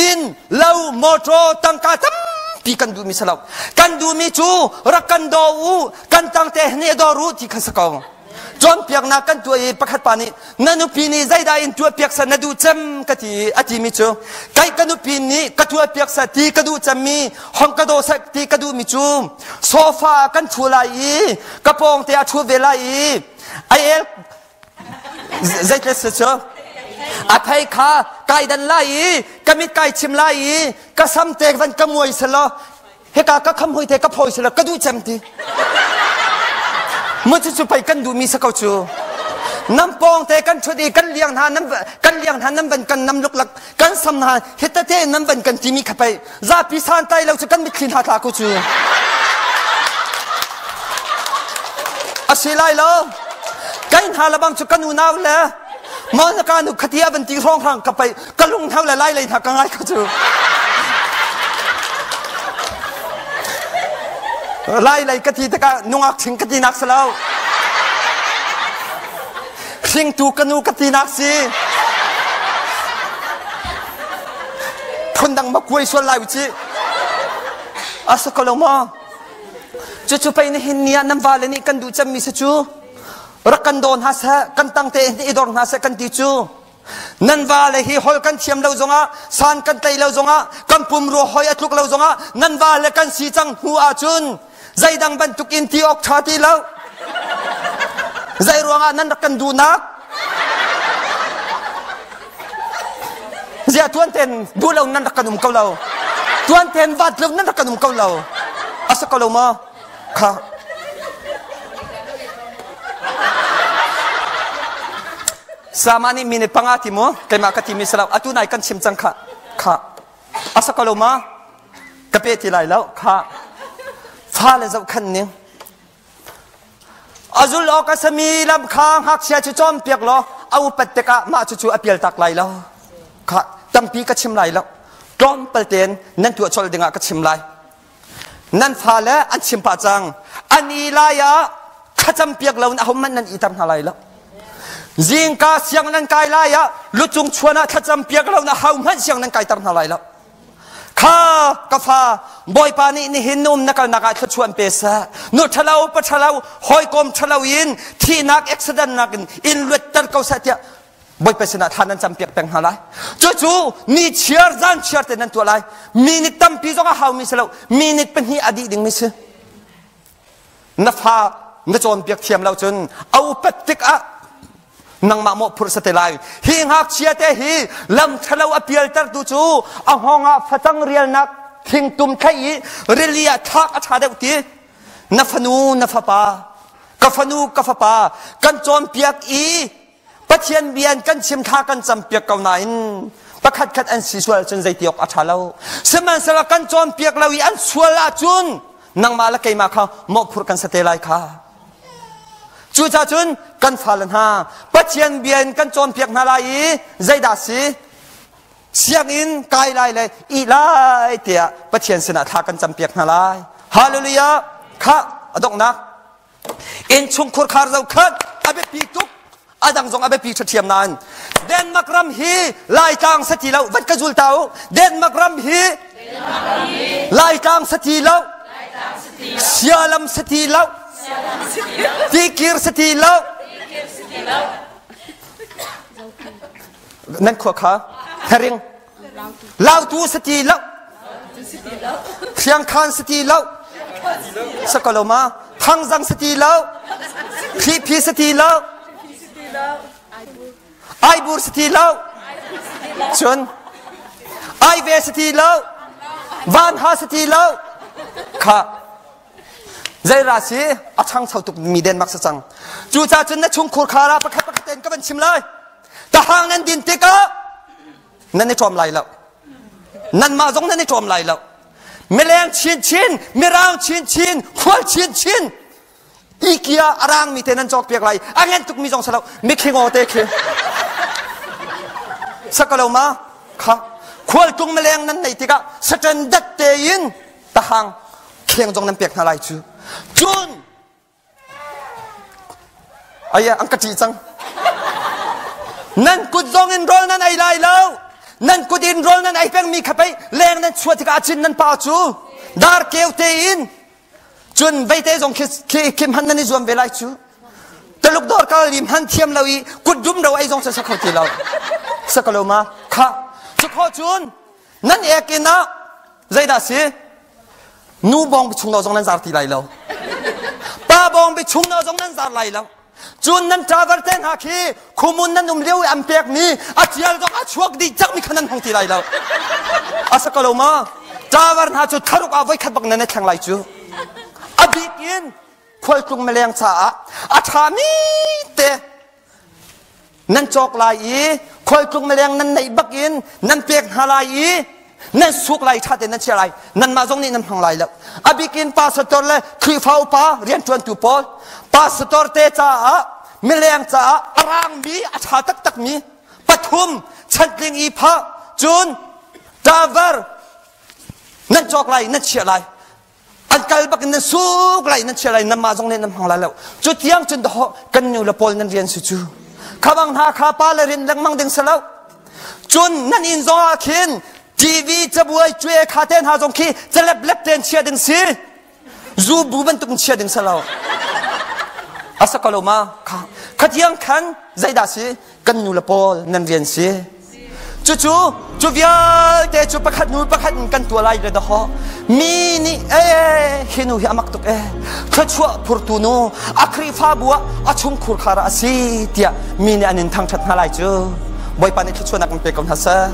inn, lo, motor, tangka tampi kan duhmi si lo. Kan duhmi cu rak kan daw u, kan tangte nih dawr u ti kha si ko. Cawnpiaknak kan tuah i pakhat pa nih na nupi nih zeidah in tuahpiak seh na duh cem ka ti a timi cu kai ka nupi nih ka tuahpiak seh ti ka duh cemmi hong ka daw seh ti ka duhmi cu sofa kan ṭhu lai i ka pawng te a ṭhu ve lai i ai el zeitle si cu a thei kha kai dan lai i ka mit kai chim lai i ka sam te van ka muai selaw hika ka kham hoi te ka phoi selaw ka duh cem ti mu cu cu pei kan duhmi sa ko cu nam pawng te kan ṭhut i kan liang hna nan kan liang hna nan van kan nam luklak kan sam hna hitate nan van kan timi kha pei zapi santlai lo cu kan mitthli hna tla ko cu a si lai lo kai hna lebang cu kan unau le Monica nu khatia van ti hrawng hrang ka pai ka lung thau le lai lei hna ka ngai kha cu lai lei ka ti tikah nungak thing ka ti nak si lo hringtu ka nu ka ti nak si phundang ma kuai sual lai u ci a si ko lo maw cucu pei nihin ni ah nan vale nih kan duh cemmi si cu rak kan daw hna seh kan tang te i dor hna seh kan ti cu nan vale hi hol kan thiam lo zongah san kan tlei lo zongah kan pumrua hoi a tluk lo zongah nan vale kan si cang hnu ahcun zeidang bantuk in ti awk ṭha ti lo zei ruangah nan rak kan duhnak zia tuan ten duh lo nan rak kan um ko lo tuan ten vat lo nan rak kan um ko lo a si ko lo maw kha sama nih minute panga ti mu keimah ka ti mi salau atu nai kan chim cang kha kha a sa ko lo ma Ka pe ti lai lo. Kha fale zohkhenh ning. A zul awk a sami lam kha ngakchia cu cawnpiak law a upat tikah mah cucu a pial tak lai lo. Kha tampi ka chim lai lo. Tlawmpal tein nan tuah colh dingah ka chim lai. Nan fale an chim pah cang. An i lai ah thlacam piak lo in ahohmanh nan iter hna lai lo. Zingka siang nan kai lai ah lucung chuan ah thlacam piak lo in ahohmanh siang nan kaiter hna lai lo. Kha ka fa Bawipa nih nihin na um na kalnak ah thluachuah pe seh. Nu ṭhalo pa ṭhalo hawikom ṭhalo in thihnak accident nak in in luatter ko seh tiah Bawipa sinah thla nan campiak peng hna lai. Cucu ni chiar zan chiar te nan tuah lai. Minute tampi zong a haumi si lo. Minute pahnih a dih dingmi si. Na fa na cawnpiak thiam lo cun a upat tikah nangmah mawh phurh sa te lai. Hi ngakchia te hi lam ṭhalo a pialtertu cu a hngawng ah facang rialnak thingtum thlaih i rili ah thlak a ṭha deuh ti. Na fanu na fapa ka fanu ka fapa kan cawnpiak i Pathian bia in kan chim thla kan campiak ko nain pakhat khat an si sual cun zeiti awk a ṭha lo. Sihmanhsehlaw kan cawnpiak lo i an sual ahcun nangmah le keimah kha mawhphurh kan si te lai kha. Cucaah cun kan fale hna Pathian bia in kan cawnpiak hna lai i zeidah si sianginn kai lai le ih lai tiah Pathian sinah thla kan campiak hna lai. Hallelujah! Khah a donghnak Innchungkhur khar zohkhat a biapi tuk a dang zong a biapi ṭhiam nain Denmark ram hi Laitlang sa ti lo vat ka zul ta u Denmark ram hi Laitlang sa ti lo Sialam sa ti lo Tikir sa ti lo nan khua kha Hering Lautu sa ti lo. Hriangkhan sa ti lo. Sa ko lo ma? Thangzang sa ti lo. Hriphi sa ti lo. Aibur sa ti lo. Cun. Ai ve si ti lo. Van ha si ti lo. Kha Zeira si a ṭhangcho tuk mi Denmark si cang. Cucaah cun na chungkhur khar ah pakhat pakhat tein ka van chim lai. Tahang nan din tikah nan i ṭawm lai lo. Nanmah zong nan i ṭawm lai lo. Mileng chinchin, mirang chinchin, khual chinchin, IKEA a rangmi te nan cawk piak lai. A ngen tukmi zong si lo. Mikhing te khi. Sakalo ma? Kha. Khualtlung mileng nan nei tikah standard tein tahang kheng zong nan pek hna lai cu cun aya an ka ṭih cang nan kut zong in rawl nan ei lai lo nan kut in rawl nan ei pengmi kha pei leng nan chuah tikah cin nan pa cu dar keu tein cun veite zong khi khi hman nan i zuam ve lai cu Taluk dawr kal lim han thiam lo i kut dum ro ei zong sa kho ti lo sakalo ma kha cu cun Nan ekin ah zeidah si? Nu bawng chung no zong nan zar ti lai lo. Pa bawng bi chung no zong nan zar lai lo. Cun nan travel te hna khi khumun nan um lio i an pekmi a tial zong a chuak dih cangmi kha nan hmang ti lai lo. A sa ko lo ma? Travel hna cu tharuk ah voikhat bak nan i thleng lai cu. A bik in khualtlung mileng caah a ṭhami te nan cawk lai i khualtlung mileng nan neih bak in nan pek hna lai i nan suk lai ṭha tein nan chia lai nanmah zong nih nan hmang lai lo a bikin pastor le Khrihfa upa rianṭuantu pawl pastor te caah mileng caah a rangmi a ṭha taktakmi pathum chantling i phah cun tavar nan cawk lai nan chiah lai An kal bak in nan suk lai nan chia lai nanmah zong nih nan hmang lai lo. Cu tiang cun dawh kan nu le pawl nan rian si cu. Khabang hna kha pa le rin lengmang ding si lo. Cun nan inn zong ah khin TV cabuai cue kha te hna zong khi celep lep ten chia ding si. Zu bu bantuk in chia ding si lo. Asa ko lo ma? Kha khatiang khan zeidah si? Kan nu le pawl nan rian si. Cucu cu vialte cu pakhat hnu pakhat in kan tuah lai le dawh mi nih ee hi nu hi a mak tuk ee thluachuah phurtu nu a Khrihfabu ah a chungkhur khar ah a si tiah mi nih an in thangṭhat hna lai cu Bawipa nih thluachuahnak in pe ko hna seh.